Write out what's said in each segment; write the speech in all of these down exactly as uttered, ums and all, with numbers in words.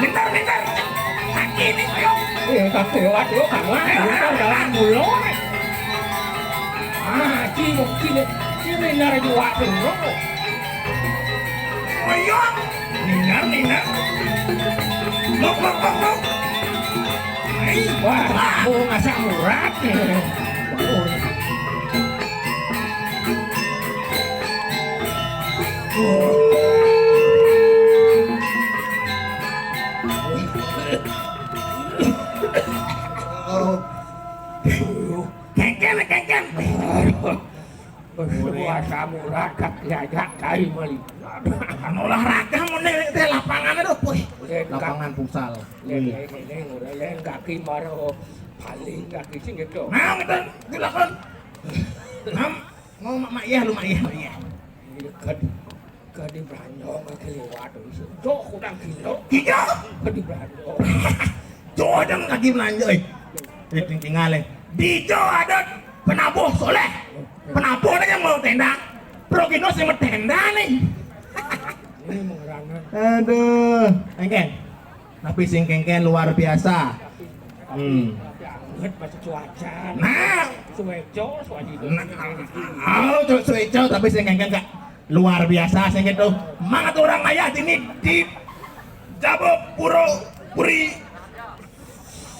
Pintar, pintar. Nah, ini, ayo. Iya, tapi lewat dulu, kamu. Pintar jalan dulu. Ah, cibuk, cibuk. Ini nara jual dulu. Ayo. Ningar, ningar. Luk, luk, luk, luk. Ai, wah, aku ngasak murad. Kengken, kengken. Puasa murad kaki aja kai meli. Kan olahraga mun téh lapangan aduh, puy. Lapangan futsal. Lain, lain, lain, lain, lain, kaki maro paling kaki sing gitu. Nah, gitu, dilakukan. Nah, mau mak, mak, iya, lu mak, iya, mak, iya. Ini kan Gadi Branjong kaki liwat, tuh, isi. Jok, udah gila. Iya. Gadi Branjong. Jok, ada kaki belanja, eh. Eh, ting-, tinggal, eh. Di Jok ada penabuh soleh. Penabuh ada yang mau tenda. Progino sih mau tenda nih. Ini mengerangan. Aduh, engken. Tapi sing kengken luar biasa. Hmm. Tapi anget, masih cuaca. Nah. Suweco, suwaji. Nah, oh, cu-, suweco, tapi sing kengken, Kak. Luar biasa sing gitu. Mangat orang ayah dini di Jabo Puro Puri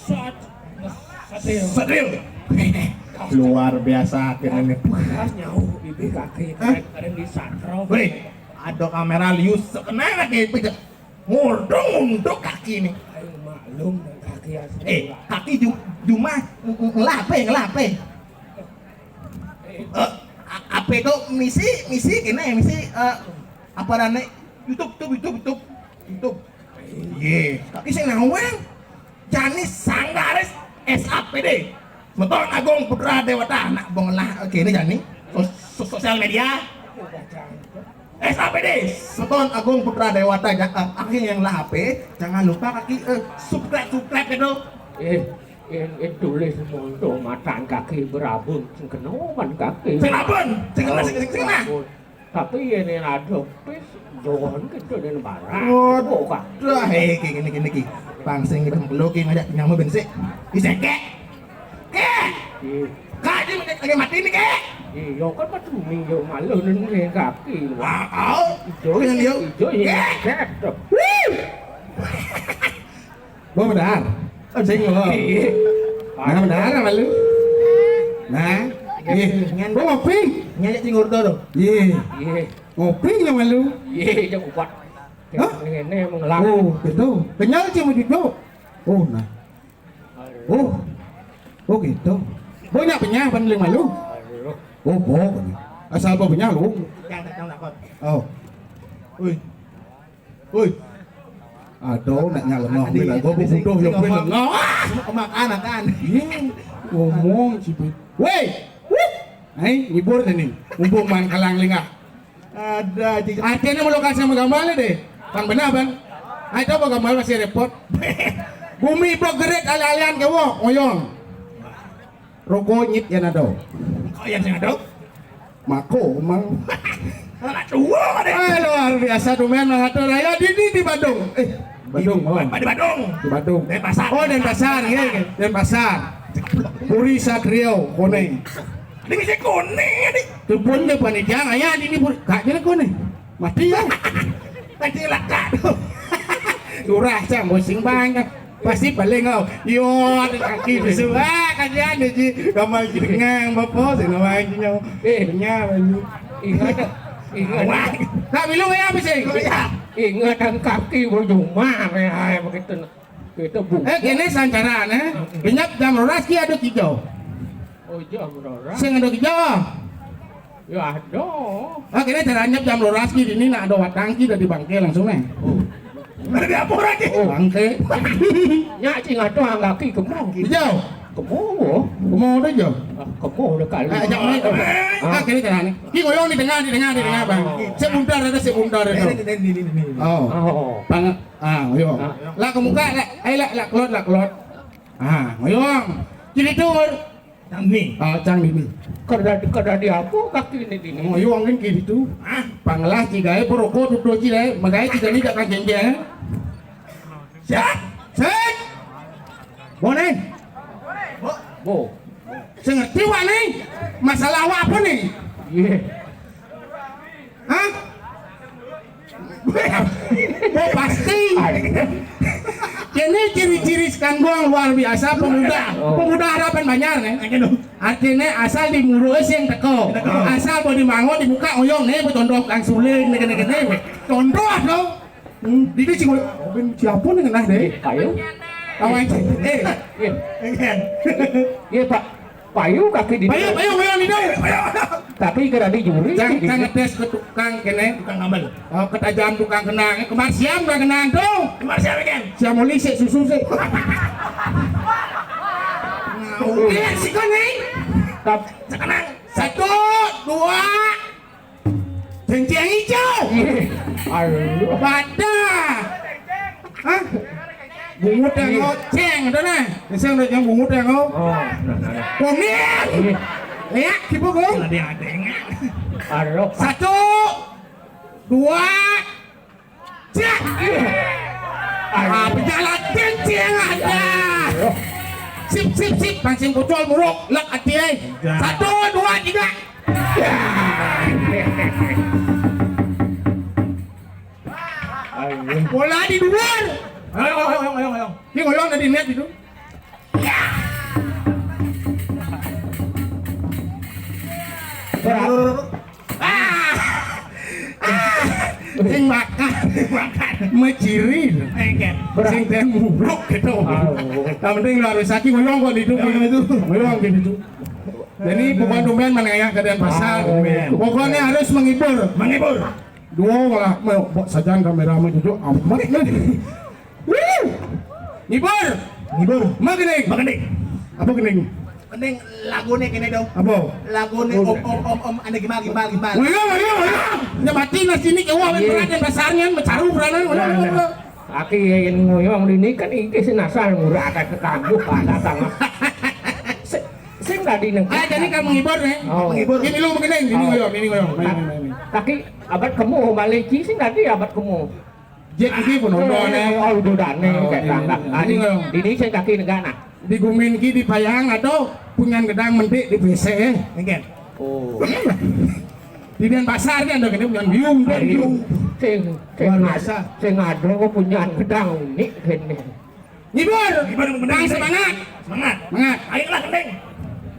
Sat-, Satril. Satril. Luar biasa akhirnya nih. Pas nyawa bibi kaki, hah? Keren, keren di Satro. Weh, ada kamera lius, kena lagi pecah. Ngordong unduk kaki nih. Ayo maklum dan kaki asli. Eh, kaki ju-, jumah ng-, ng-, ngelape, ngelape. Eh, a-, apa itu misi, misi gini, misi, eh, apa rane? YouTube, YouTube, YouTube, YouTube, YouTube. Iya, kaki sing nawang. Jani Sanggaris S A P D. Semeton Agung Putra Dewata, anak bong lah, oke, ini Jani. Sos-, sos-, sosial media. S A P D, Semeton Agung Putra Dewata, ja-, eh, kaki yang lah H P, jangan lupa kaki, eh, subscribe, subscribe gitu. Eh, yang, yang tulis mondo matan kaki berabun, sing kenoman kaki. Sing abun, sing kena, sing, sing, sing kena. Berabun. Tapi ini ada pis, doang gitu dan barang. Waduh, Kak. Dah, hei, kayak gini, gini, ki. Pangsing kita perlu ki ngajak nyamu bensik. Isek, kek. Kek. Iya. Kak, ini lagi, lagi mati nih, kek. Iya, kan mati nih, yo malu nih kaki. Wah, kau. Ijo, yang dia. Ijo, iya. Kek. Cedok. Wih. Bo benar. Sing lo. Iya. Nah, benar sama lu. Nah, iya. Nyan. Bo ngopi. Nyan cing urdo dong. Iya. Iya. Ngopi sama lu. Iya, iya, kuat. Hah? Ini emang ngelang. Oh, gitu. Kenyal sih mau cucu. Oh, nah. Oh. Oh, gitu. Bo nyak penyah pan lima lu. Oh, bo. Asal bo penyah lu. Jangan, jangan takut. Oh. Wih. Woi. Aduh, nak nyala mau bila gua butuh yang pin. Ngomong, makan, makan. Iya, ngomong sih, Pin. Woi. Wuh. Ai, ngibur nih. Mumpung man kalang lingah. Ada aja. Artinya mau lokasi sama gambarnya deh. Kan benar, Bang? Ai, coba gambar masih repot. Bumi begerit ale-alean ke wo, ngoyong. Roko nyit ya nado. Kok ya sing ado? Mako, Mang. Anak tua deh. Eh, luar biasa tuh, men, mengatur. Ayo, di, di, di Badung. Eh, Badung, oh. Di Badung. Di Badung. Denpasar. Oh, Denpasar, iya, iya. Denpasar. Puri Satrio, Kone. Ini bisa Kone, nih. Tepun ke panitia, ayo, di, di Puri. Kak, jadi Kone. Mati ya. Tadi laka tuh. Lurah cang bosing banyak. Pasti paling kau. Yo, ada kaki bisu. Ah, kasihan deh, Ji. Gamal jenengang, Bapak, sing gamal jenengang. Eh, nya, Bayu. Ingat, ingat. Wah. Nah, bilu ya apa sih? Oh, iya. Ingatan kaki berjumah, ya, begitu. Kita bu. Eh, kene sancaran, eh. Benyap jam rolas ki ada kijau. Oh, jam rolas. Sing ada kijau. Ya ada. Ah, kene cara nyep jam dua belas ki dini nak ada watang ki dari bangke langsung nih. Ada di apa lagi? Oh. Bangke. Nyak cing ada anggaki kemo. Hijau. Kemo. Kemo udah hijau. Ah, kemo udah kali. Ah, ajak main. Ah, kene cara nih. Ki ngoyong di tengah, di tengah, di tengah, Bang. Sebentar ada, sebentar ada. Ini, ini, ini, ini. Oh. Oh. Bang, ah, ngoyong. Ah. Lah ke muka, lah. Ayo, lah, lah, kelot, lah, kelot. Ah, ngoyong. Jadi tuh. Cang ni. Ah, cang ni. Kada, kada di apa kaki ni, ni. Ngoyong kan kayak gitu. Ah, pangelah cigai perokok tuh cigai, magai cigai ni jangan jengkel. Siap. Set. Boleh. Bo. Bo. Saya ngerti wak ni. Masalah awak apa ni? Iya. Hah? Oh, pasti. Ini ciri-ciri Sekandong luar biasa pemuda. Oh. Pemuda harapan banyak nih. Artinya asal di Muru sing teko. Teko. Asal mau di Mango dibuka oyong nih, bercontoh kang suling nih, nih, nih. Contoh dong. Hmm, di sini oh, ben siapa nih kena deh? Kayu. Awai. Eh. Iya. Iya, Pak. Payu kaki di. Payu, payu, payu, payu. Tapi kada di juri. Cang, cang ngetes ke tukang kene. Tukang ngambel. Oh, ketajam tukang kenang. Kemar siam tukang kenang tuh. Kemar siam kan? Siam oli sik susu sik. Iya, si kuning. Tap. Sekarang satu, dua, Ceng-ceng hijau. Aduh. Pada. Hah? Bungut yang ngoceng itu nah. Sing udah yang bungut yang ngau. Oh, nah, nah, nah. Kuning. Iya. Ya, kipu kong. Ada, ada. Aduh. Satu, dua, cek. Iya. Ah, pejalan ceng-ceng ada. Aduh. Sip, sip, sip. Pancing pucol muruk. Lek hati, eh. Satu, dua, tiga. Bola di luar. Ayo, ayo, ayo, ayo, ayo. Ini ngoyong tadi net itu. Ah. Ah. Sing makan, sing makan. Meciri. Enggak. Sing teh mubruk gitu. Yang penting lu harus sakit ngoyong kok di itu. Ngoyong gitu. Jadi bukan tumben mana ya keadaan pasar. Pokoknya harus menghibur. Menghibur. Dua lah, mau buat sajan kamera mah jujur amat nih. Wuh. Ngibur. Ngibur. Magending. Magending. Apa gending? Gending lagune kene dong. Apa? Lagune om om om om ane gimbal gimbal gimbal. Ayo, ayo, ayo. Nya mati nasi ini kewa ben perhatian pasarnya mecaru peranan. Ayo, ayo, ayo. Aki yang ngoyong ini kan iki sing asal murah akan ketangguh pada tangan. Sing tadi neng. Ah, jadi kamu menghibur nih. Oh. Menghibur. Ini lu mengending, ini ngoyong, ini ngoyong. Main, main, main. Kaki abad kemu balik sing tadi abad kemu. Jek iki pun ono nih. Oh, udah dane kayak tangga. Ini ngoyong. Ini sing kaki negana. Di gumin ki di payang atau punyan gedang mentik di P C. Enggak. Oh. Di Denpasar kan ada kene punyan biung kan biung. Sing sing luar biasa. Sing ada kok punyan gedang nik kene. Ngibur. Ngibur, ngibur, ngibur. Semangat. Semangat. Semangat. Ayolah gending.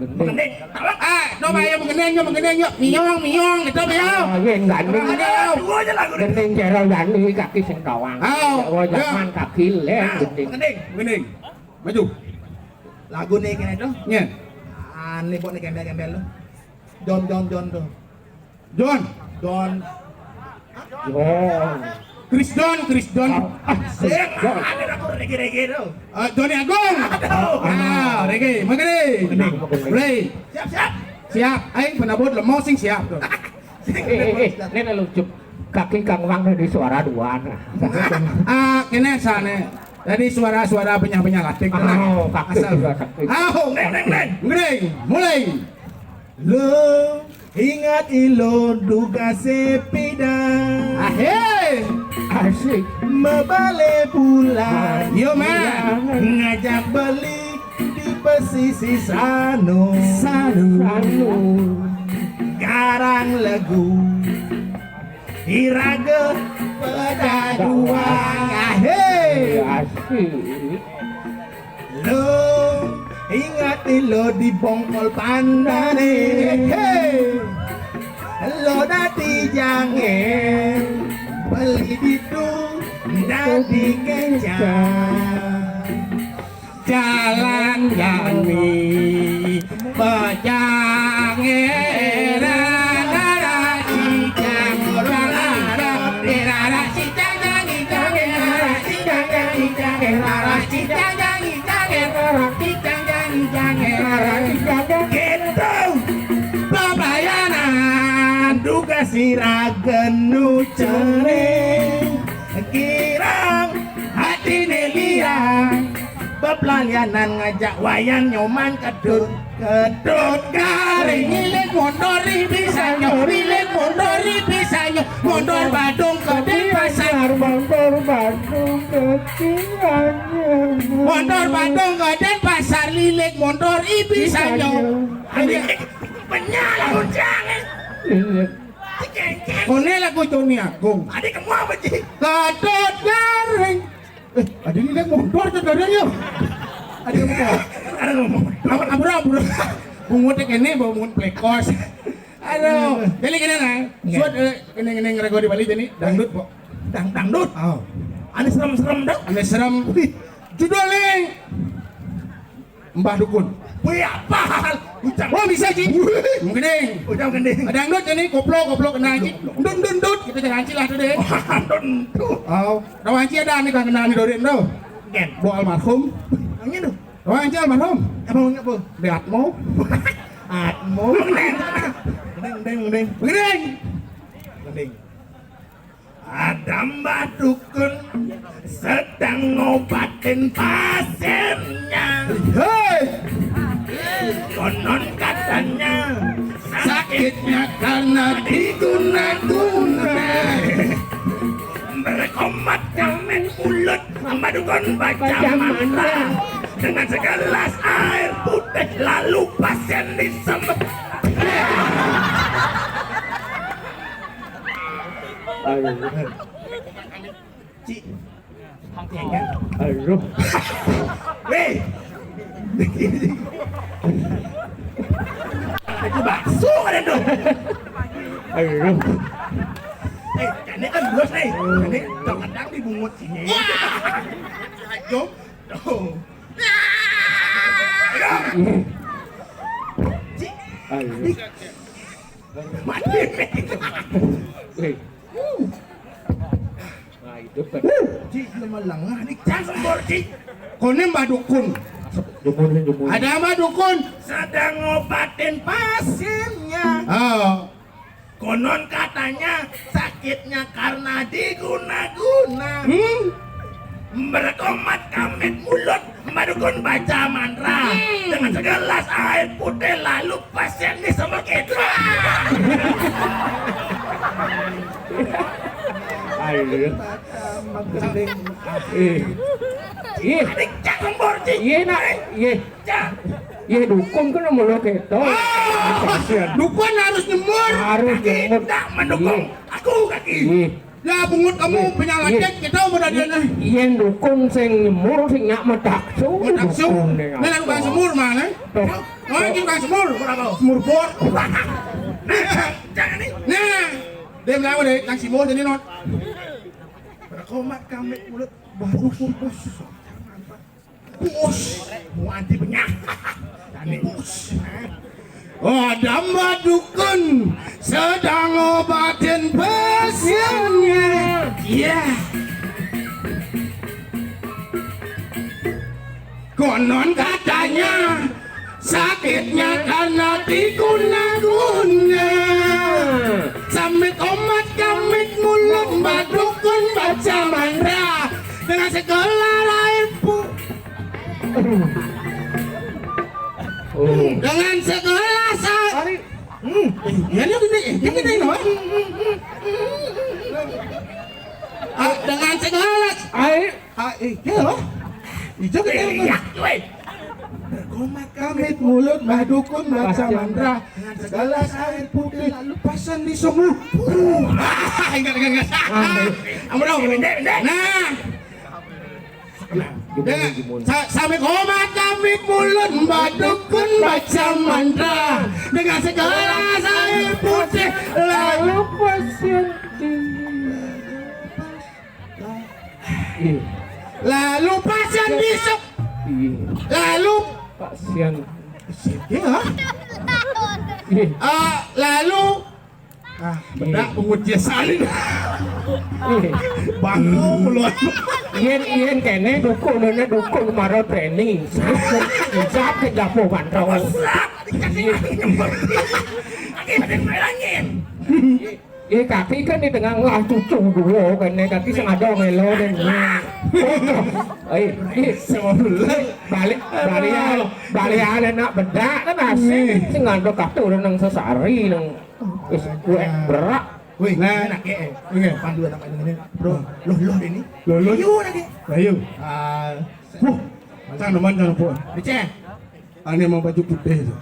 Gending. Gending. Tolong. Ah, coba ayo menggending, yuk menggending, yuk. Miong, miong, gitu, miong. Oh, iya, enggak gending. Ayo. Dua aja lagu. Gending jero yani kaki sing tawang. Oh, zaman kaki lem gending. Gending. Gending. Maju. Lagu nih kene tuh. Nya. Ane buat nih gembel-gembel lu. Jon, Jon, Jon tuh. John. Don. John. Chris Don, Chris Don. Ah, Chris Don. Ada dapur reggae-reggae tu. Ah, Johnny Agung. Aduh. Ah, reggae. Mengerti. Boleh. Siap, siap. Siap. Aing penabut lemong sing siap tu. Eh, eh, eh, ini lucu. Kaki Kang Wang dari suara dua nah. Ah, kena sana. Dari suara-suara penyah-penyah latik tu nah. Oh, kaki asal. Juga kaki. Ah, oh. Neng, neng, neng. Mulai. Lo ingat ilo duga sepeda. Ahe. Asik. Mebale pulang. Yo, ma. Ngajak beli di pesisir sano. Sano. Garang legu. Iraga peda dua. Ahe. Asik. Lo ingat lo di bongkol pandane. Hey. Lo dati jange beli ditu dati kecap. Jalan jani pejange. Sira genu cening, kirang atine liang. Beplalianan ngajak Wayan Nyoman Kedut. Kedut garing, ilik mondor ibi sanyo, ilik mondor ibi sanyo. Mondor Badung ke Denpasar, mondor Badung ke Cianjur. Mondor Badung ke Denpasar, lilik mondor ibi sanyo. Ibi sanyo. Penyala ujang, eh. Iya. Cengkeh. Kone lagu Joni Agung. Ade kemu apa, Ji? Kedut garing. Eh, ade ni kan mondor ke garing yo. Ade kemu. Ade kemu. Ampun, ampun, ampun. Bungut kene, bungut plekos. Aduh, jadi kene nah. Iya. Suat, eh, kene, kene ngrego di Bali jadi dangdut, kok. Dang-, dangdut? Oh. Ane serem-serem dong. Ane serem. Wih, judulnya Mbah Dukun. Wih, apa? Ucap. Oh, bisa, Ji. Wih. Gending. Ucap gending. Dangdut ini koplo, koplo kena, Ji. Dun, dun, dun. Kita jangan Ji lah tuh deh. Dun, dun. Oh, rawan Ji ada nih kan kena nih Dorin tuh. Gen. Bo almarhum. Yang ini tuh. Rawan Ji almarhum. Apa, apa? Di Atmo. Atmo. Gending, gending, gending. Gending. Gending. Ada Mbah Dukun sedang ngobatin pasiennya. Hei! Konon katanya sakitnya karena diguna-guna. Berkomat kamit mulut, Mbah Dukun baca mantra. Dengan segelas air putih, lalu pasien disembuh. Ayo. Cik. Aduh. Weh. Itu bakso ada tuh. Aduh. Eh, ini kan bos nih. Ini kadang dibungut sini. Ayo. Tuh. Aduh. Cik. Aduh. Mati. Weh. Nah, itu kan. Cik, lemah lengah nih, jangan sembor, Cik. Kone Mbah Dukun. Dukun, dukun. Ada Mbah Dukun. Sedang ngobatin pasiennya. Oh. Konon katanya sakitnya karena diguna-guna. Hmm. Berkomat kamit mulut, Mbah Dukun baca mantra. Hmm. Dengan segelas air putih, lalu pasien disembuhkan. Ayo. Ih. Ih. Adik cak lembur, Cik. Iya, nak. Iya. Cak. Iya, dukun kan mulo keto. Ah, dukun harus nyemur. Harus nyemur. Tidak mendukung. Iya. Aku kaki. Iya. Ya, bungut kamu penyakit, kita udah dia nih. Iya, dukun sing nyemur, sing nyak metaksu. Metaksu? Dukun nih, nah, tukang semur mana? Tuh. Oh, ini tukang semur. Semur bor. Nah, jangan nih. Nah, dia bilang udah tukang semur jadi not. Berkomat kamit mulut, baru kumpus. Bos, mau anti penyakit. Tadi bos. Oh, ada Mbah Dukun sedang ngobatin pasiennya. Iya. Konon katanya sakitnya karena diguna-guna. Sambil komat kamit mulut, Mbah Dukun baca mantra. Dengan segala raib pu- Aduh. Oh. Dengan segala sa- Ari. Hmm. Eh, ya, ini gini, ini gini, no? Ah, dengan segala sa- Ari. Ah, eh, ya, loh. Ijo gini. Iya, weh. Komat kamit mulut, Mbah Dukun baca mantra. Dengan segelas air putih, lalu pasien disembuh. Ah, ingat, ingat, ingat. Ah, ampun, ampun. Nah. Nah, dengan sa-, sambil komat kamit mulut, Mbah Dukun baca mantra. Dengan segelas air putih, lalu pasien di- Iya. Lalu pasien disembuh. Iya. Lalu pasien. Iya. Iya. Ah, lalu Ah, bedak penguji salin. Iya. Bangku keluar. Yen, yen kene dukun, yen dukun maro training. Siap ke japo pantau. Dikasih angin. Angin, angin, angin. Eh, kaki kan di tengah lah cucu dua kan, eh, kaki sing ada ngelo dan ni. Eh, eh, balik, balik, balik ada nak bedak kan nasi. Sing ada kata orang nang sesari nang is kue berak. Wih, Nah. Enak ya. Iya. Pandu anak ini. Bro, loh loh ini. Loh, loh. Yuk lagi. Ayo. Ah, Huh. Cang demen cang pun. Beceh. Ane mau baju putih tu.